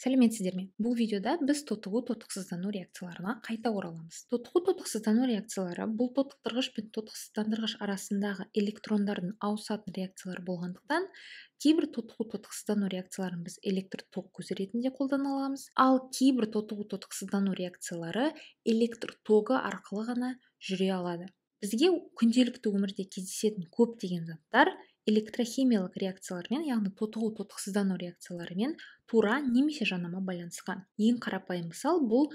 Сәлеметсіздер ме? Бұл видеода біз тотығу-тотықсыздану реакцияларына қайта ораламыз. Тотығу-тотықсыздану реакциялары бұл тотықтырғыш пен тотықсыздандырғыш арасындағы электрондардың ауысатын реакциялар болғандықтан, кейбір тотығу-тотықсыздану реакцияларын біз электр ток көзі ретінде қолдана аламыз, ал кейбір тотығу-тотықсыздану реакциялары электр тогы арқылы ғана жүре алады. Бізге күнделікті өмірде кездесетін көптеген заттар электрохимиялық реакциялармен, яғни тотығу-тотықсыздану реакцияларымен тура немесе жанама байланысқан. Ең қарапайым мысал бұл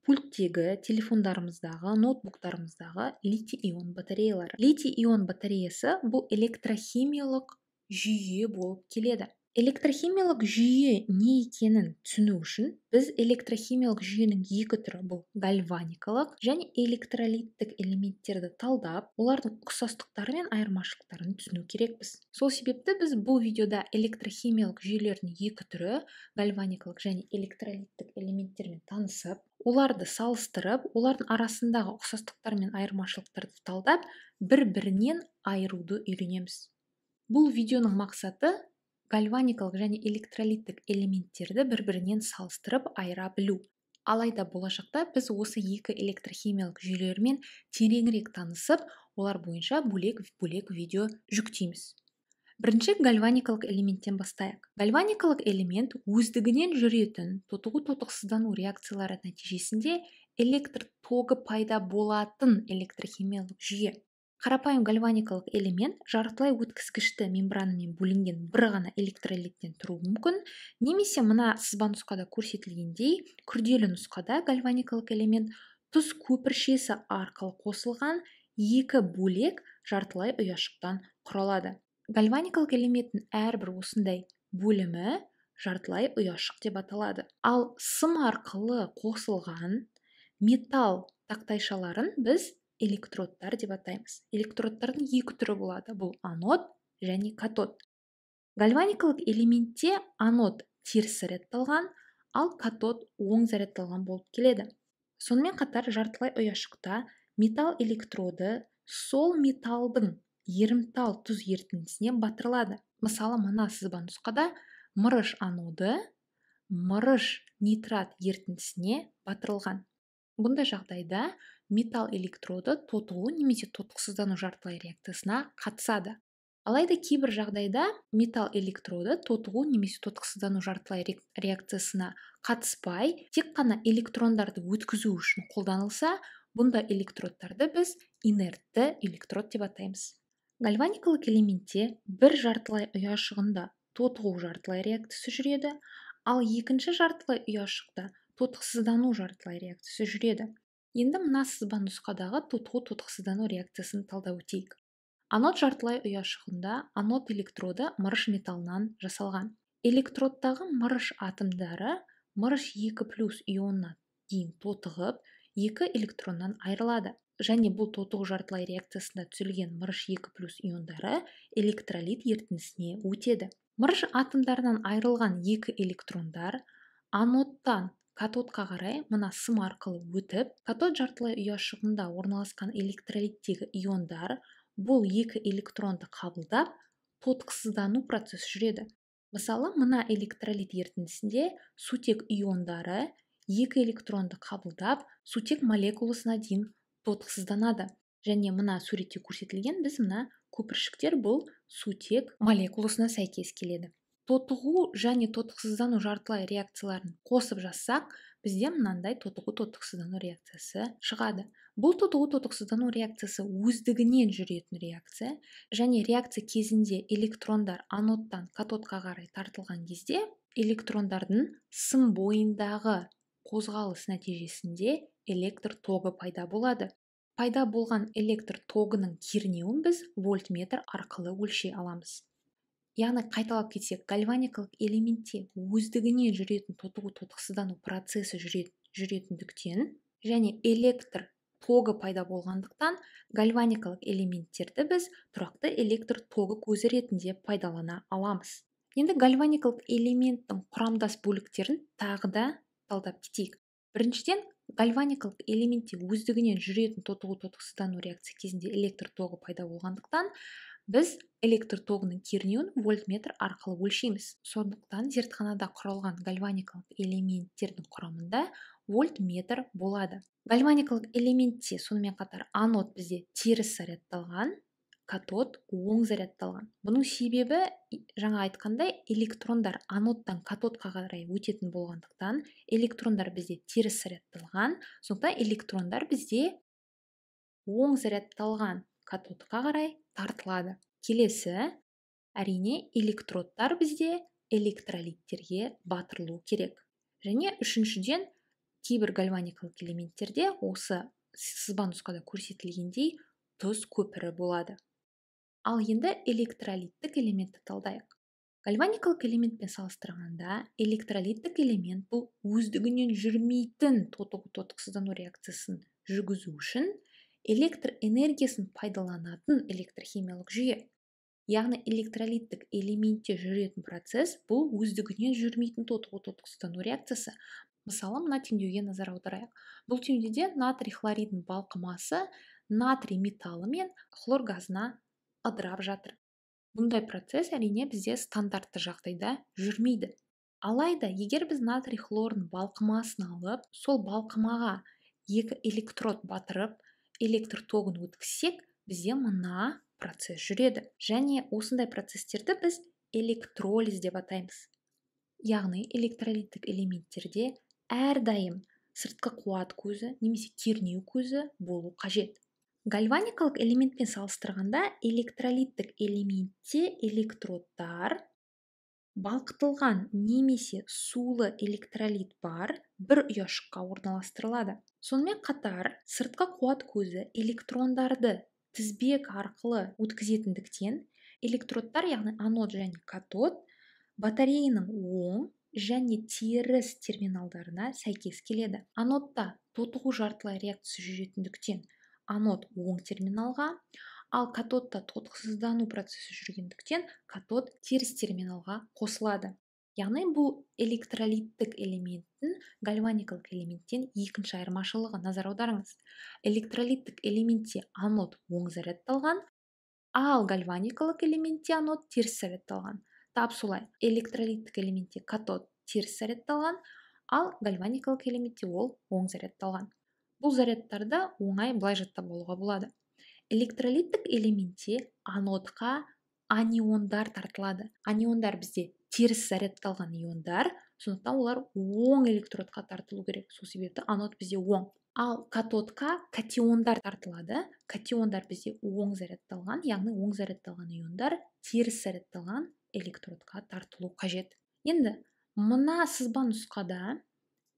пульттегі, телефондарымыздағы, ноутбуктарымыздағы литий-ион батареялары. Литий-ион батареясы бұл электрохимиялық жүйе болып келеді. Электрохимиялық жүйе не екенін түсіну үшін біз электрохимиялық жүйенің екі түрі, бұл гальваникалық және электролиттік элементтерді талдап, олардың ұқсастықтары мен айырмашылықтарын түсіну керекпіз. Сол себепті біз бұл видеода электрохимиялық жүйелердің екі түрі, гальваникалық және электролиттік элементтермен танысып, оларды салыстырып, олардың арасындағы ұқсастықтар мен айырмашылықтарды талдап, бір-бірінен айыруды үйренеміз. Бұл видеоның мақсаты гальваникалық және электролиттік элементтерді бір-бірінен салыстырып айыра білу. Алайда болашақта біз осы екі электрохимиялық жүйелермен тереңірек танысып, олар бойынша бөлек-бөлек видео жүктейміз. Бірінші гальваникалық элементтен бастайық. Гальваникалық элемент өздігінен жүретін тотығу-тотықсыздану реакциялары нәтижесінде электр тогы пайда болатын электрохимиялық жүйе. Қарапайым гальваникалық элемент жартылай өткізгішті мембранамен бөлінген бір ғана электролиттен тұруы мүмкін, немесе мына сызба нұсқада көрсетілгендей күрделі нұсқада гальваникалық элемент тұз көпіршесі арқылы қосылған екі бөлек жартылай ұяшықтан құралады. Гальваникалық элементтің әрбір осындай бөлімі жартылай ұяшық деп аталады. Ал сым арқылы қосылған металл тақтайшаларын біз электродтар деп атаймыз. Электродтардың екі түрі болады. Бұл анод және катод. Гальваникалық элементте анод теріс зарядталған, ал катод оң зарядталған болып келеді. Сонымен қатар жартылай ұяшықта металл электроды сол металдың ерімтал тұз ерітіндісіне батырылады. Мысалы, мына сызба нұсқада мырыш аноды мырыш нитрат ерітіндісіне батырылған. Бұндай жағдайда металл электроды тотығу немесе тотықсыздану жартылай реакциясына қатысады. Алайда кейбір жағдайда металл электроды тотығу немесе тотықсыздану жартылай реакциясына қатыспай, тек қана электрондарды өткізу үшін қолданылса, бұндай электродтарды біз инертті электрод деп атаймыз. Гальваникалық элементте бір жартылай ұяшығында тотығу жартылай реакциясы жүреді, ал екінші жартылай ұяшықта тотықсыздану жартылай реакциясы жүреді. Енді мына сызба нұсқадағы тотығу-тотықсыздану реакциясын талдап өтейік. Анод жартылай ұяшығында анод электроды мырыш металынан жасалған. Электродтағы мырыш атомдары мырыш 2+ ионына дейін тотығып, 2 электроннан айырылады. Және бұл тотығу жартылай реакциясында түзілген мырыш 2+ иондары электролит ерітіндісіне өтеді. Мырыш атомдарынан айырылған 2 электрондар анодтан катодқа қарай мына сым арқылы өтіп, катод жартылай ұяшығында орналасқан электролиттегі иондар бұл 2 электронды қабылдап, тотықсыздану процесі жүреді. Мысалы, мына электролит ерітіндісінде сутек иондары 2 электронды қабылдап, сутек молекуласына дейін тотықсызданады. Және мына суретте көрсетілген біз мына көпіршіктер бұл сутек молекуласына сәйкес келеді. Тотығу және тотықсыздану жартылай реакцияларын қосып жазсақ, бізде мынандай тотығу-тотықсыздану реакциясы шығады. Бұл тотығу-тотықсыздану реакциясы өздігінен жүретін реакция, және реакция кезінде электрондар анодтан катодқа қарай тартылған кезде электрондардың сым бойындағы қозғалыс нәтижесінде электр тогы пайда болады. Пайда болған электр тогының кернеуін біз вольтметр арқылы өлшей аламыз. Яғни қайталап кетсек, гальваникалық элементте өздігінен жүретін тотығу-тотықсыздану процесі жүретіндіктен және электр тогы пайда болғандықтан гальваникалық элементтерді біз тұрақты электр тогы көзі ретінде пайдалана аламыз. Енді гальваникалық элементтің құрамдас бөліктерін тағы да талдап кетейік. Біріншіден, гальваникалық элементте өздігінен жүретін тотығу-тотықсыздану реакция кезінде электр тогы пайда болғандықтан Біз электр тогының кернеуін вольтметр арқылы өлшейміз. Сондықтан зертханада құралған гальваникалық элементтердің құрамында вольтметр болады. Гальваникалық элементте сонымен қатар анод бізде теріс зарядталған, катод оң зарядталған. Бұның себебі, жаңа айтқандай, электрондар анодтан катодқа қарай өтетін болғандықтан, электрондар бізде теріс зарядталған, сондықтан электрондар бізде оң зарядталған катодқа қарай тартылады. Келесі, әрине, электродтар бізде электролиттерге батырылу керек. Және үшіншіден, кейбір гальваникалық элементтерде осы сызба нұсқада көрсетілгендей тұз көпірі болады. Ал енді электролиттік элементті талдайық. Гальваникалық элементпен салыстырғанда электролиттік элемент бұл өздігінен жүрмейтін тотығу тотықсыздану реакциясын жүргізу үшін электр энергиясын пайдаланатын электрохимиялық жүйе. Яғни электролиттік элементте жүретін процесс бұл өздігінен жүрмейтін тотығу тотықсыздану реакциясы. Мысалы, мына теңдеуге назар аударайық. Бұл теңдеуде натрий хлоридінің балқымасы натрий металлы мен хлор газына ыдырап жатыр. Бұндай процесс әрине бізде стандартты жағдайда жүрмейді. Алайда, егер біз натрий хлорының балқымасын алып, сол балқымаға екі электрод батырып, электр тогын өткізсек, бізде мына процесс жүреді. Және осындай процесстерді біз электролиз деп атаймыз. Яғни электролиттік элементтерде әрдайым сыртқы қуат көзі немесе кернеу көзі болу қажет. Гальваникалық элементпен салыстырғанда электролиттік элементте электродтар балқытылған немесе сулы электролит бар бір ұяшыққа орналастырылады. Сонымен қатар сыртқы қуат көзі электрондарды тізбек арқылы өткізетіндіктен электродтар, яғни анод және катод, батареяның оң және теріс терминалдарына сәйкес келеді. Анодта тотығу жартылай реакциясы жүретіндіктен анод оң терминалға, ал катодта тотықсыздану процесі жүргендіктен катод теріс терминалға қосылады. Яғни бұл электролиттік элементтің гальваникалық элементтен екінші айырмашылығы. Назар аударыңыз. Электролиттік элементте анод оң зарядталған, ал гальваникалық элементте анод теріс зарядталған. Тап солай, электролиттік элементте катод теріс зарядталған, ал гальваникалық элементте ол оң зарядталған. Бұл зарядтарды оңай былай жаттап алуға болады. Электролиттік элементте анодқа аниондар тартылады. Аниондар бізде теріс зарядталған иондар, сондықтан олар оң электродқа тартылу керек. Сол себепті анод бізде оң. Ал катодқа катиондар тартылады. Катиондар бізде оң зарядталған, яғни оң зарядталған иондар теріс зарядталған электродқа тартылу қажет. Енді мына сызба нұсқада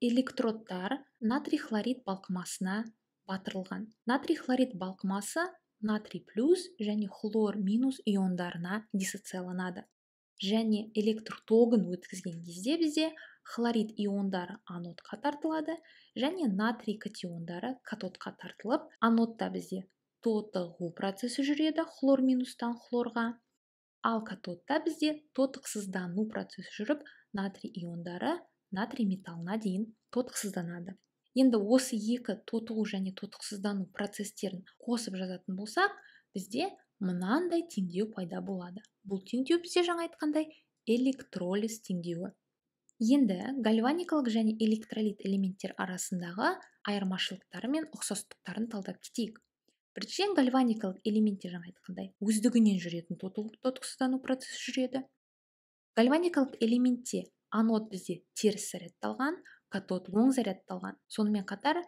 электродтар натрий хлорид балқымасына батырылған. Натрий хлорид балқымасы натрий плюс және хлор минус иондарына диссоциаланады. Және электр тогын өткізген кезде бізде хлорид иондары анодқа тартылады және натрий катиондары катодқа тартылып, анодта бізде тотығу процесі жүреді хлор минустан хлорға, ал катодта бізде тотықсыздану процесі жүріп, натрий иондары натрий металлына дейін тотықсызданады. Енді осы екі тотығу және тотықсыздану процестерін қосып жазатын болсақ, бізде мынандай теңдеу пайда болады. Бұл теңдеу бізде жаңа айтқандай электролиз теңдеуі. Енді гальваникалық және электролит элементтер арасындағы айырмашылықтары мен ұқсастықтарын талдап кетейік. Біріншіден, гальваникалық элементтер жаңа айтқандай өздігінен жүретін тотықсыздану процесі жүреді. Гальваникалық элементте анод бізде теріс зарядталған, катод оң зарядталған. Сонымен қатар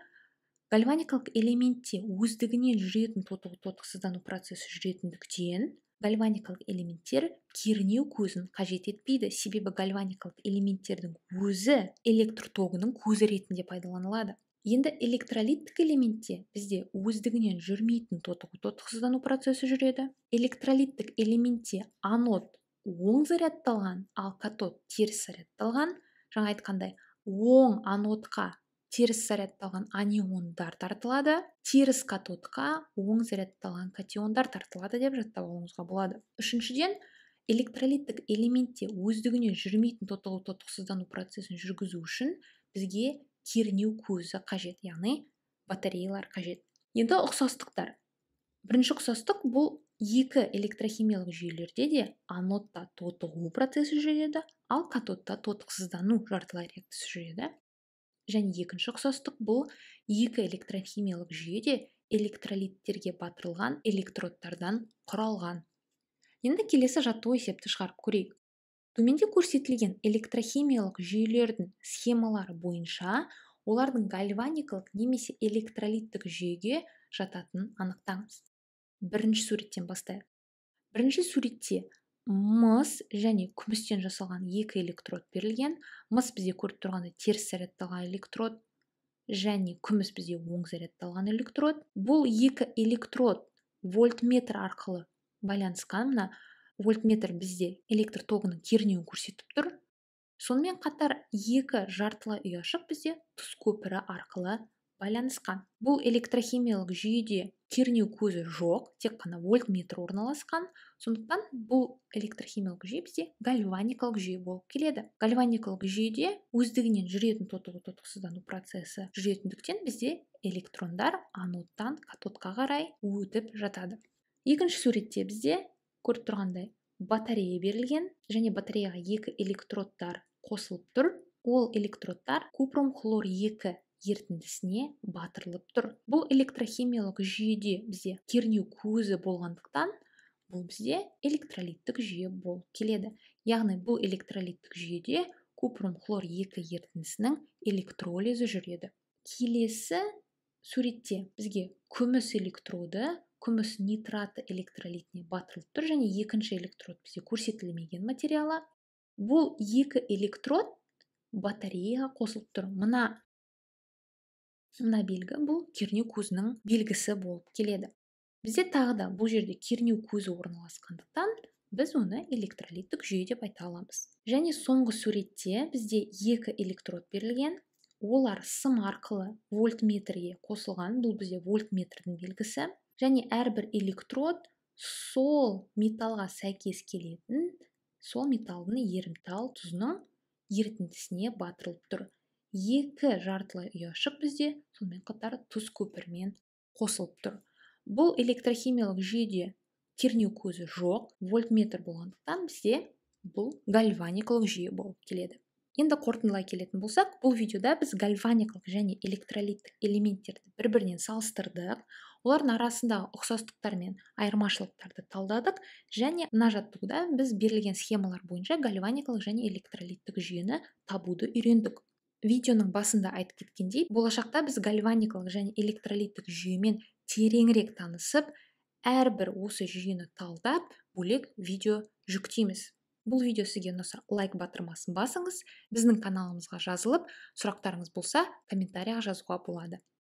гальваникалық элементте өздігінен жүретін тотықсыздану процесі жүретіндіктен гальваникалық элементтер кернеу көзін қажет етпейді, себебі гальваникалық элементтердің өзі электр тогының көзі ретінде пайдаланылады. Енді электролиттік элементте бізде өздігінен жүрмейтін тотықсыздану процесі жүреді. Электролиттік элементте анод оң зарядталған, ал катод теріс зарядталған. Жаңа айтқандай, оң анодқа теріс зарядталған аниондар тартылады, теріс катодқа оң зарядталған катиондар тартылады деп жаттап алуыңызға болады. Үшіншіден, электролиттік элементте өздігінен жүрмейтін тотықсыздану процесін жүргізу үшін бізге кернеу көзі қажет, яғни батареялар қажет. Енді ұқсастықтар. Бірінші ұқсастық бұл Екі электрохимиялық жүйелерде де анодта тотығу процесі жүреді, ал катодта тотықсыздану жартылай реакциясы жүреді. Және екінші ұқсастық, бұл екі электрохимиялық жүйе де электролиттерге батырылған электродтардан құралған. Енді келесі жаттығу есепті шығарып көрейік. Төменде көрсетілген электрохимиялық жүйелердің схемалары бойынша олардың гальваникалық немесе электролиттік жүйеге жататынын анықтаңыз. Бірінші суреттен бастайық. Бірінші суретте мыс және күмістен жасалған екі электрод берілген. Мыс бізде көріп тұрғандай теріс зарядталған электрод және күміс бізде оң зарядталған электрод. Бұл екі электрод вольтметр арқылы байланысқан. Мына вольтметр бізде электр тогының кернеуін көрсетіп тұр. Сонымен қатар екі жартылай ұяшық бізде тұз көпірі арқылы байланысқан. Бұл электрохимиялық жүйеде кернеу көзі жоқ, тек қана вольтметр орналасқан. Сондықтан бұл электрохимиялық жүйе бізде гальваникалық жүйе болып келеді. Гальваникалық жүйеде өздігінен жүретін тотығу тотықсыздану процесі жүретіндіктен бізде электрондар анодтан катодқа қарай өтіп жатады. Екінші суретте бізде көріп тұрғандай батарея берілген және батареяға екі электродтар қосылып тұр. Ол электродтар купрум хлор 2 ерітіндісіне батырылып тұр. Бұл электрохимиялық жүйеде бізде кернеу көзі болғандықтан бұл бізде электролиттік жүйе болып келеді. Яғни бұл электролиттік жүйеде купрум хлор 2 ерітіндісінің электролизі жүреді. Келесі суретте бізге күміс электроды күміс нитраты электролитіне батырылып тұр және екінші электрод бізде көрсетілмеген материалы. Бұл екі электрод батареяға қосылып тұр. Мына белгі бұл кернеу көзінің белгісі болып келеді. Бізде тағы да бұл жерде кернеу көзі орналасқандықтан біз оны электролиттік жүйе деп айта аламыз. Және соңғы суретте бізде екі электрод берілген. Олар сым арқылы вольтметрге қосылған. Бұл бізде вольтметрдің белгісі. Және әрбір электрод сол металға сәйкес келетін сол металдың ерімтал тұзының ерітіндісіне батырылып тұр. Екі жартылай ұяшық бізде сонымен қатар тұз көпірімен қосылып тұр. Бұл электрохимиялық жүйеде кернеу көзі жоқ, вольтметр болғандықтан бізде бұл гальваникалық жүйе болып келеді. Енді қорытындылай келетін болсақ, бұл видеода біз гальваникалық және электролиттік элементтерді бір-бірінен салыстырдық, олардың арасындағы ұқсастықтар мен айырмашылықтарды талдадық және мына жаттығуда біз берілген схемалар бойынша гальваникалық және электролиттік жүйені табуды үйрендік. Видеоның басында айтып кеткендей, болашақта біз гальваникалық және электролиттік жүйемен тереңірек танысып, әрбір осы жүйені талдап, бөлек видео жүктейміз. Бұл видео сізге ұнаса лайк батырмасын басыңыз, біздің каналымызға жазылып, сұрақтарыңыз болса комментарияға жазуға болады.